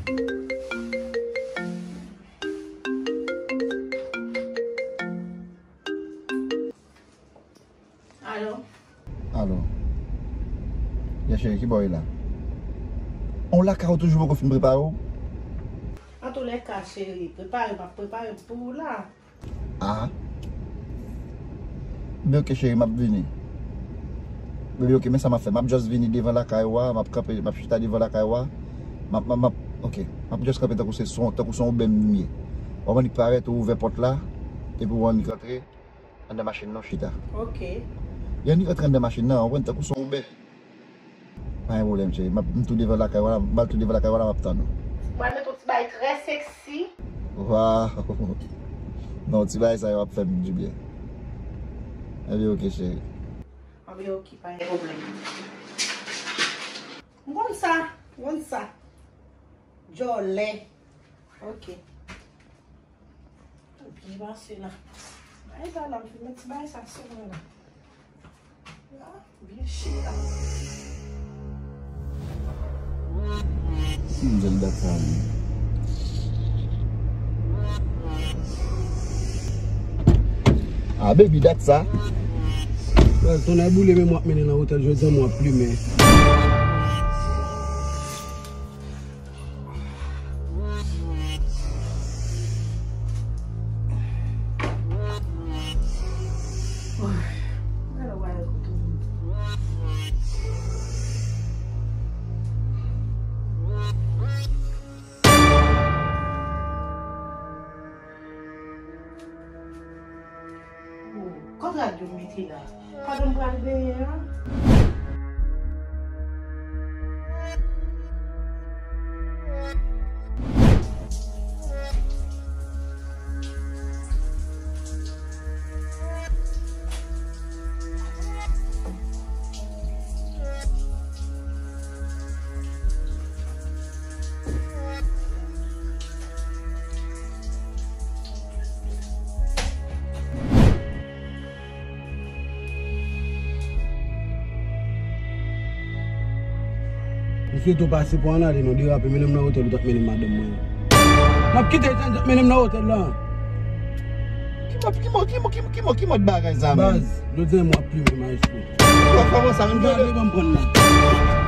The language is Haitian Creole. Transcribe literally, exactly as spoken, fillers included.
Alo? Alo. Yes, cheri, ki bò w ye la? On lakay ou toujou poko fin prepare w? Antoulèka, cheri, prepare, m ap prepare pou ou la. Ah. Bebe, ok, cheri, m ap vini. Bebe, ok, men sa m ap fè. M ap just vini devan lakay ou a, m ap kanpe, m ap chita devan lakay ou a. M ap, m ap, m ap, ok. M ap just kanpe tankou se son, tankou se yon obè m ye. W ap annik parèt, ou ouvè pòt la, epi w annik antre anndan machin nan, w chita. Ok. Ou annik antre anndan machin nan, w konprann, tankou se yon obè. Pa gen pwoblèm, cheri. M ap, m tou devan lakay ou a la, m pral tou devan lakay ou a la, m ap tann ou. Mwen mete yon ti bagay trè seksi. Waw. Non, ti bagay sa yo ap fè m dibyen. Anben, ok, cheri. Anben, ok, pa gen pwoblèm. M konn sa, m konn sa. Djòlè. Ok. Byen pase la. Ay, la, la, m fin met ti bagay sa sou mwen la. La, byen chita. Si m jwenn dat sa, wi. Ah, baby, dat sa. Baz, tonnè boule, men m w ap mennen nan otèl jodi a, m w ap plimen. Oh, konn rad yo mete la. Pandan m pral benyen an. M swete w pase pou ann ale non, derape, mennen m nan otèl ou t ap mennen madanm mwen. M ap kite w t ap mennen m nan otèl la. Ki mòd, ki mòd, ki mòd, ki mòd, ki mòd, ki mòd bagay sa menm? Baz, jodi a m w ap plimen, maestro. Kò-, kòman sa menm? Gade, ban m pran nan.